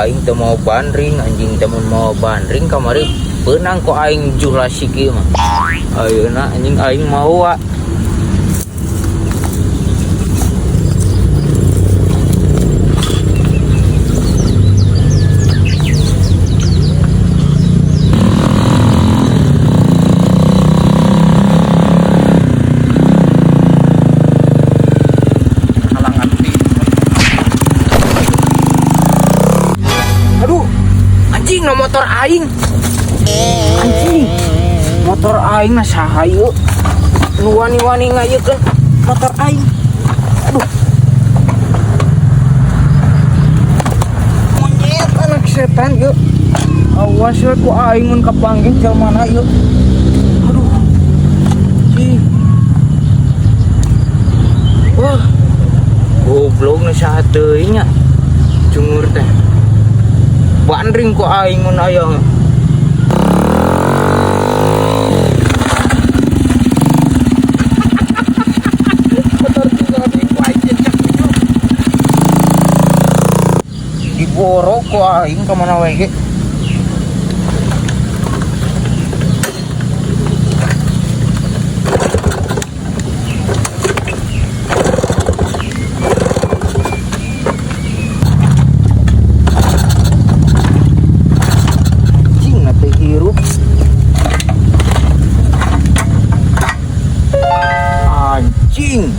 Aing teu mau bandring, anjing teu mau bandring kamari beunang ku aing juhlasik ieu mah. Ayeuna anjing aing mawa. Halangan di. Aduh, anjing no motor aing. Anjing. Motor aing mah saha ieu? Nu wani-wani ngayeukeun motor aing. Aduh. Monyet anak setan ieu. Awas we ku aing mun kapanggih jalmana ieu. Aduh. Anjing. Wah. Goblok nu saha teuing nya. Cungur teh. Bandring ku aing mun aya. Diborok ku aing ka mana wae ge. Anjing na teh hirup. Anjing.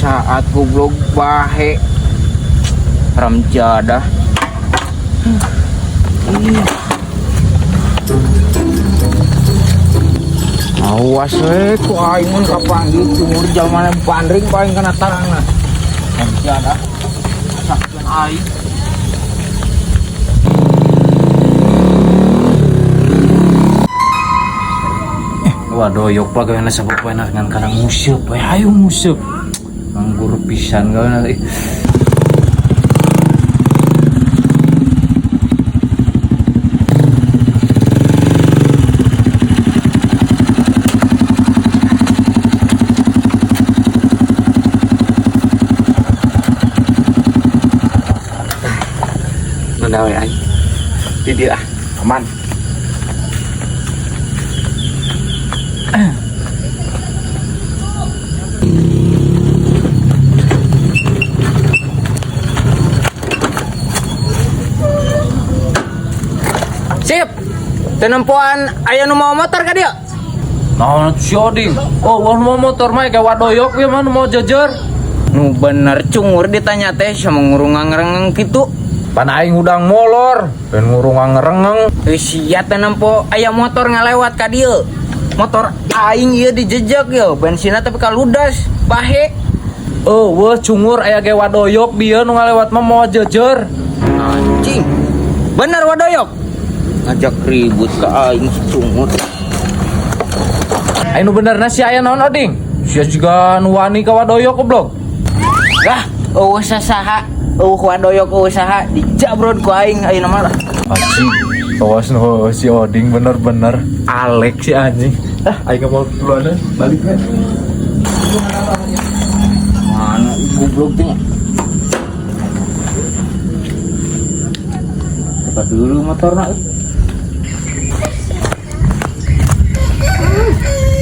Saat goblok bahe. Ramjadah. Awas we ku aing mun kapanggih cungur jalmana bandring paling kana tarangna. Ramjadah. Sakian aing. Waduh, yok pagawean sapopoena ngan kana nguseup we, hayu nguseup. Nganggur pisan gawean ih. Mana we aing? Di dieu ah, aman. Sip. Teu nempoan aya nu mau motor ka dieu? Naon atuh si Oding? Oh, wah mau motor mah kayak wadoyok ieu mah nu mau jejer. Nu bener cungur ditanya teh sama ngurung ngerengeng kitu. Pan aing hudang molor, pengen ngurung ngerengeng. Sia teh nempo aya motor ngalewat ka dieu. Motor aing ieu dijejek ieu, bensinna tapi kaludas, bahe. Oh, wah cungur aya ge wadoyok dieu nu ngalewat mah mau jejer. Anjing. Bener wadoyok. Ngajak ribut ka aing si cungur. Aing nu benerna si aya naon Oding? Sia juga nu wani ka wadoyok goblok. Lah, eueuh sasaha, eueuh wadoyok eueuh saha dijabrod ku aing ayeuna mah lah. Anjing, awas no si Oding bener-bener alek si anjing. Ah, aing mau duluan balik kan. Mana goblok teh? Buka dulu motorna.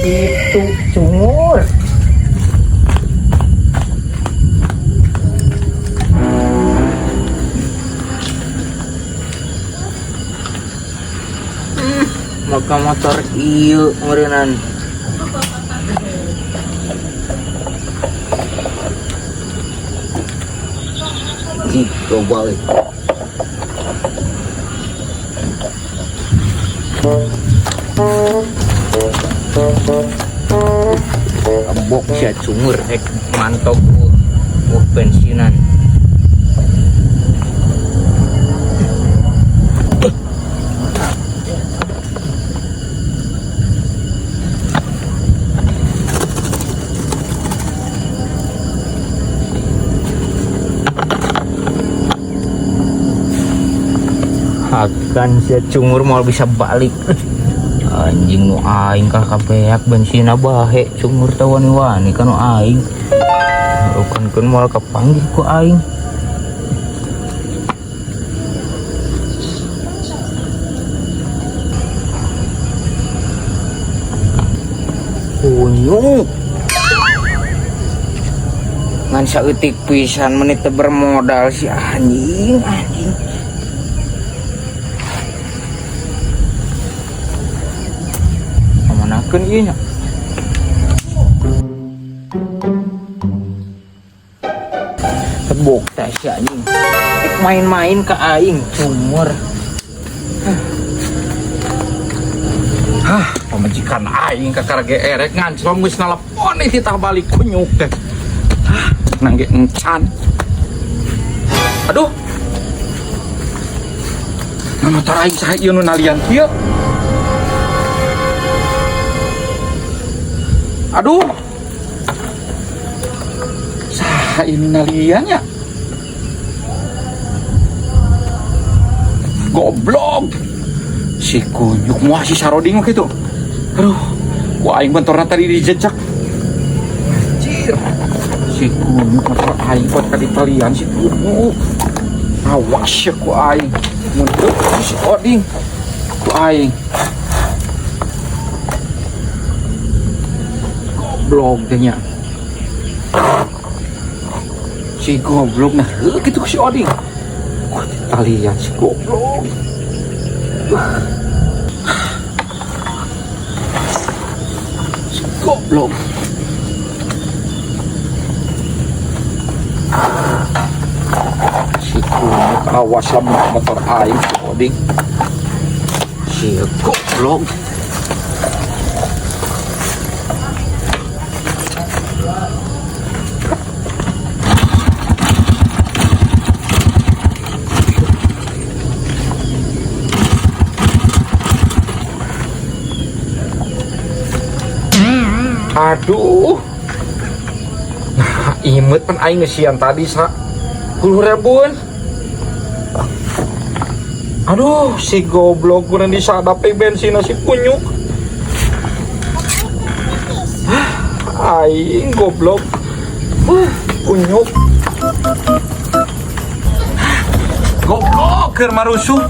Itu cungur. Maka motor ieu meureunnan. Ih, coba euy. Kebok sia cungur rek mantok bensinan. Akan sia cungur mau bisa balik. Anjing nu aing kah kabeak bensinna bahe cungur teh wani-wani ka nu aing. Rukankeun moal kapanggih ku aing. Kunyuk. Ngan saeutik pisan menit teu bermodal si anjing, anjing. Kamanakeun ieu nya? Tebok teh si anjing. Rek main-main ka aing cumur. Hah, pamajikan aing kakara ge erek nganclong geus nalepon titah balik kunyuk teh. Hah, nang ge encan. Aduh. Nah, motor aing saha ieu nu nalian kieu? Aduh. Saha ieu nu nalian nya? Goblok. Si kunyuk moal si Saroding mah kitu. Aduh, ku aing bentorna tadi dijejak. Anjir. Si kunyuk motor aing kuat ka ditalian si kunyuk. Awas ya ku aing. Mun teu si Oding ku aing. Goblok teh nya. Si goblok nah heuh kitu ku si Oding. Ku ditalian si goblok. Si goblok. Si kunyuk awas lamun motor aing si Oding. Si goblok. Aduh. Nah, imet pan aing ngeusian tadi sa 10 ribuan. Aduh, si goblok kurang disadap bensin si kunyuk. Ah, aing goblok. Kunyuk. Goblok keur marusuh.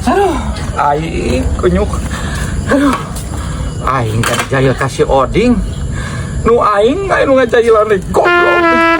Aduh, aing kunyuk. Aduh. Aing kan jahil kasih Oding. Nu aing aing nu ngajailan deui goblok.